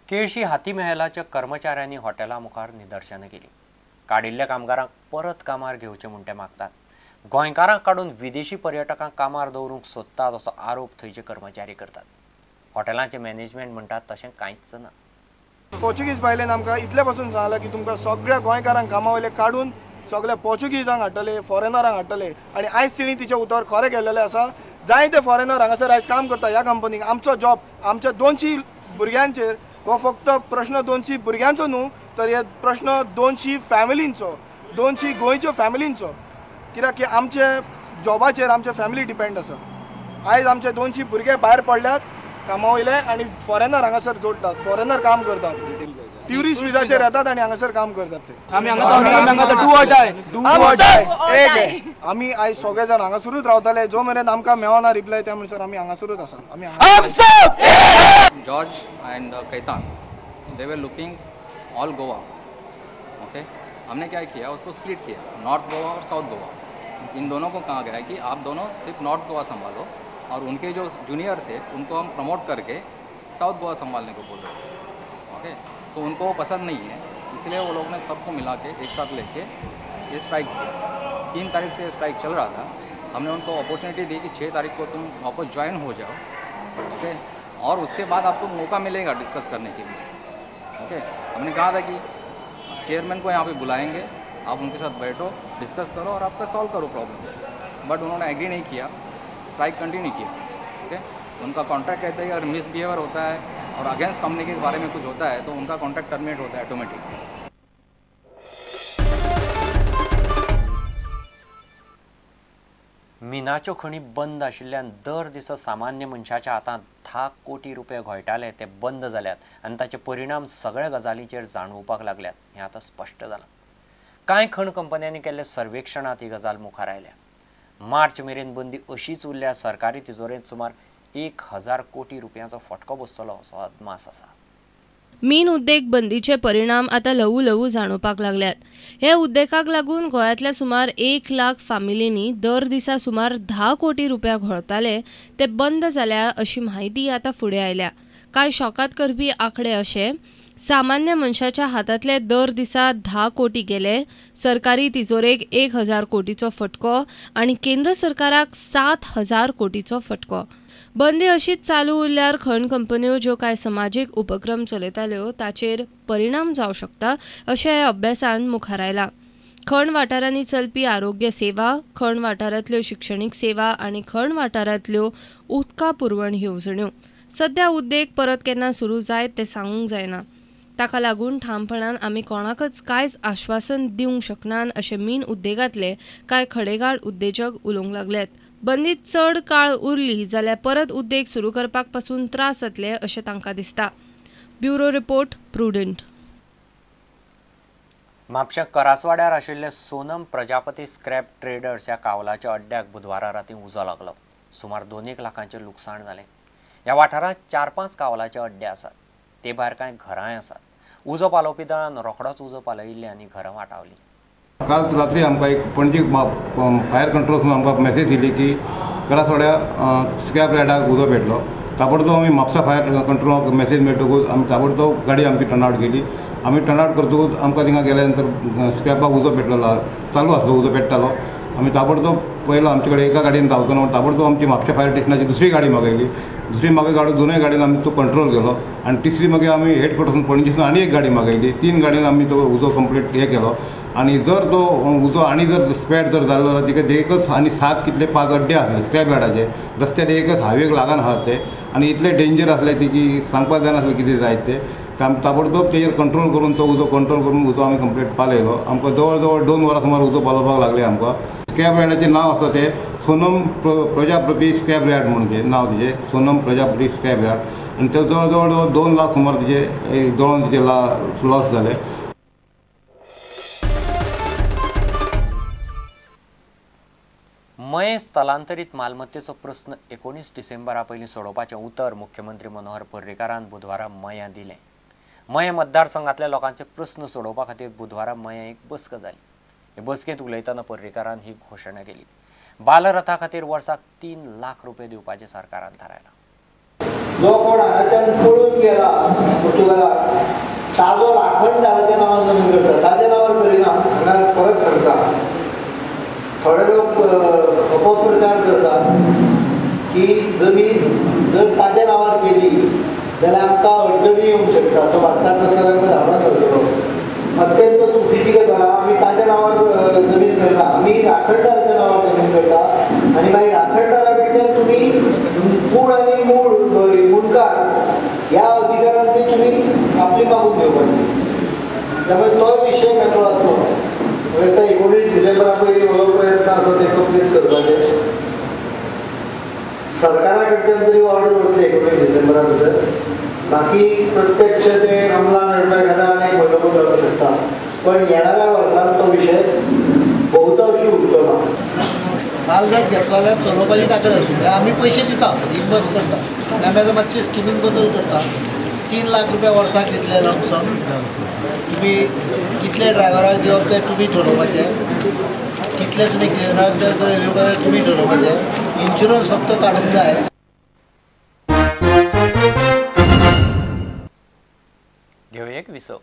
केळशी हाती महलाच्या कर्मचाऱ्यांनी हॉटेला मुखार निदर्शनां केली. काडिल्ल्या कामगारांक परत कामार घेवचे म्हूण ते मागतात. गोंयकारांक काडून विदेशी पर्यटकांक कामार दवरूंक सोदतात असो आरोप थंयचे कर्मचारी करतात. हॉटेलांचे मॅनेजमेंट म्हणटात तशें कांयच ना. पोर्चुगीज बायलेन आमकां इतले पासून सांगलां की तुमकां सगळ्या गोंयकारांक कामा वयले काडून सगळ्या पोर्चुगीजांक हाडटले, फॉरेनरांक हाडटले आनी आयज तिणी तिचें उतर खरें केल्लें आसा. जायते फॉरेनर हांगासर आयज काम करता ह्या कंपनीक. आमचो जॉब आमच्या 200 भुरग्यांचेर, हो फक्त प्रश्न 200 भुरग्यांचो न्हू तर हे प्रश्न 200 फॅमिलींचो, 200 गोंयच्यो फॅमिलींचो. कित्याक की आमचे जॉबाचेर आमचे फॅमिली डिपेंड आसा. आयज आमचे 200 भुरगे भायर पडल्यात कामा वयले आनी फॉरेनर हांगासर जोडटात, फॉरेनर काम करतात, ट्युरिस्ट विजाचेर येतात आनी हांगासर काम करतात ते. आमी आयज सगळे जाण हांगासरूच रावताले. जो मेरेन आमकां मेळना रिप्लाय त्या म्हणसर आमी हांगासरूच आसा. आमी George and Caitan, they were looking all Goa. Okay, हमने क्या किया, उसको स्प्लिट किया, नॉर्थ गोवा और साउथ गोवा. इन दोनों को कहा गया कि आप दोनों सिर्फ नॉर्थ गोवा संभालो और उनके जो जूनियर थे उनको हम प्रमोट करके साउथ गोवा संभालने को बोल रहे थे. ओके, सो उनको वो पसंद नहीं है, इसलिए वो लोग ने सबको मिला के एक साथ लेके ये स्ट्राइक किया. 3 तारीख से स्ट्राइक चल रहा था. हमने उनको अपॉर्चुनिटी दी कि 6 तारीख को तुम वापस ज्वाइन हो जाओ. ओके, और उसके बाद आपको मौका मिलेगा डिस्कस करने के लिए. ओके, हमने कहा था कि चेयरमैन को यहाँ पे बुलाएंगे, आप उनके साथ बैठो, डिस्कस करो और आपका सॉल्व करो प्रॉब्लम. बट उन्होंने एग्री नहीं किया, स्ट्राइक कंटिन्यू किया. ओके, उनका कॉन्ट्रैक्ट कहते हैं कि अगर मिसबिहेवियर होता है और अगेंस्ट कंपनी के बारे में कुछ होता है तो उनका कॉन्ट्रैक्ट टर्मिनेट होता है ऑटोमेटिकली. मिनाच्यो खणी बंद आशिल्ल्यान दर दिसा सामान्य मनशाच्या हातांत 10 कोटी रुपये घोळटाले ते बंद जाल्यात आनी ताचे परिणाम सगळ्या गजालींचेर जाणवपाक लागल्यात हें आतां स्पश्ट जालां. कांय खण कंपन्यांनी केल्ल्या सर्वेक्षणांत ही गजाल मुखार आयल्या. मार्च मेरेन बंदी अशीच उरल्यार सरकारी तिजोरेंत सुमार 1000 कोटी रुपयांचो फटको बसतलो असो अदमास आसा. मीन उद्देग बंदीचे परिणाम आता ल्हवू ल्हवू जाणवपाक लागल्यात. हे उद्देगाक लागून गोंयांतल्या सुमार 1 लाख फामिलींनी दर दिसा सुमार 10 कोटी रुपया घोळटाले ते बंद जाल्या अशी म्हायती आतां फुडें आयल्या. कांय शॉकात करपी आंकडे अशे: सामान्य मनशाच्या हातांतले दर दिसा 10 कोटी गेले, सरकारी तिजोरेक 1000 कोटीचो फटको आनी केंद्र सरकाराक 7000 कोटीचो फटको. बंदी अशीच चालू उरल्यार खण कंपन्यो ज्यो कांय समाजीक उपक्रम चलयताल्यो ताचेर परिणाम जावं शकता अशें ह्या अभ्यासान मुखार आयलां. खण वाठारांनी चलपी आरोग्य सेवा, खण वाठारांतल्यो शिक्षणीक सेवा आनी खण वाठारांतल्यो उदका पुरवण येवजण्यो. सध्या उद्देग परत केन्ना सुरू जायत तें सांगूंक जायना. ताका लागून ठामपणान आमी कोणाकच कांयच आश्वासन दिवंक शकनात अशें मीन उद्देगांतले कांय खडेगाड उद्देजक उलोवंक लागल्यात. बंदी चड काळ उरली जाल्यार परत उद्देग सुरू करपाक पासून त्रास जातले अशें तांकां दिसता. Bureau report, Prudent. म्हापशा करासवाड्यार आशिल्ले सोनम प्रजापती स्क्रॅप ट्रेडर्स ह्या कावलाच्या अड्ड्याक बुधवारा रातीं उजो लागलो. सुमार 2 लाखांचें लुकसाण जालें. ह्या वाठारांत 4-5 कावलाचे अड्डे आसात, ते भायर कांय घरांय आसात. उजो पालोवपी दळान रोखडोच उजो पालयिल्ले आनी घरां वाटावलीं. काल रात्री आमकां एक पणजी फायर कंट्रोलसून आमकां मॅसेज दिली की करासवाड्या स्क्रॅप यार्डाक उजो पेटलो. ताबडतोब आमी म्हापसा फायर कंट्रोलाक मॅसेज मेळटकूच आमी ताबडतोब गाडी आमची टर्नआवट केली. आमी टर्नआवट करतकूच आमकां थिंगा गेल्या नंतर स्क्रॅपाक उजो पेटलेलो चालू आसलो, उजो पेट्टालो. आमी ताबडतोब पयलो आमचे कडेन एका गाडयेन धांवचो ना म्हणून ताबडतोब आमची म्हापशा फायर स्टेशनाची दुसरी गाडी मागयली. दुसरी मागीर गाडी दोनूय गाडयेन आमी तो कंट्रोल केलो आनी तिसरी मागीर आमी हेडक्वॉर्टर्सून पणजीसून आनी एक गाडी मागयली. 3 गाडयेन आमी तो उजो कंप्लीट हे केलो. आनी जर तो उजो आनी जर स्प्रेड जर जाल्लो जाल्यार तिका एकच आनी 7 कितले 5 अड्डे आसले स्क्रॅप यार्डाचे रस्त्यार एकच हायवेक लागून आसात ते आनी इतले डेंजर आसले ती की सांगपाक जायनासलें कितें जायत ते. ताबडतोब तेजेर कंट्रोल करून तो उजो कंट्रोल करून उजो आमी कंप्लीट पालयलो. आमकां जवळ जवळ 2 वरां सुमार उजो पालोवपाक लागले. आमकां स्क्रॅप यार्डाचें नांव आसा तें सोनम प्रजापती स्क्रॅप यार्ड म्हणून तें नांव तिचें, सोनम प्रजापती स्क्रॅप यार्ड. आनी ते जवळ जवळ 2 लाख सुमार तिचे जळोवन तिचे लॉस जाले. मयें स्थलांतरीत मालमत्तेचो प्रस्न 19 डिसेंबरा पयलीं सोडोवपाचें उतर मुख्यमंत्री मनोहर पर्रीकारान बुधवारा मयां दिलें. मयें मतदारसंघांतल्या लोकांचे प्रस्न सोडोवपा खातीर बुधवारा मयें एक बसका जाली. हे बसकेंत उलयतना पर्रीकारान ही घोशणा केली. बालरथा खातीर वर्साक 3 लाख रुपये दिवपाचें सरकारान थारायलां. जो कोण हांगाच्यान पळून गेला पुर्तुगालाक ताजो राखणदाराच्या नांवान जमीन करता, ताज्या नांवार करिना. हांगा परत सांगता, थोडे लोक अपप्रचार करतात की जमीन जर ताज्या नांवार केली जाल्यार आमकां अडचणी येवंक शकता, तो भाटकार नासल्यार आमकां धाडून घालतलो. अत्यंत चुकीची गजाल. आमी ताज्या नांवार जमीन करना, आमी राखणदाराच्या नांवार जमीन करता आनी मागीर राखणदारा कडच्यान तुमी कूळ आनी मूळ मुंडकार ह्या अधिकारान ती तुमी आपली मागून घेवपाची. त्यामुळे तोय विशय मेकळो जातलो. आतां 19 डिसेंबरा पयलीं हो प्रयत्न आसा ते कंप्लीट करपाचे. सरकारा कडच्यान तरी ऑर्डर वतली 19 डिसेंबरा भितर, बाकी प्रत्यक्ष ते अंमलान हाडपा खातीर आनी एक म्हयनो जावंक शकता, पण येणाऱ्या वर्सान तो विशय बहुतांशी उरचो ना. मालगात घेतलो जाल्यार चलोवपाची ताकद आसूंक जाय. आमी पयशे दिता, रिइम्बर्स करता आनी आमी आतां मातशे स्किमीन बदल करता. 3 लाख रुपया वर्साक दितले लमसम. तुमी कितले ड्रायव्हराक दिवप तें तुमी ठरोवपाचें, कितले तुमी क्लिनराक दिवपाचें तुमी ठरोवपाचें. इन्शुरन्स फक्त काडूंक जाय. घेवया एक विसव.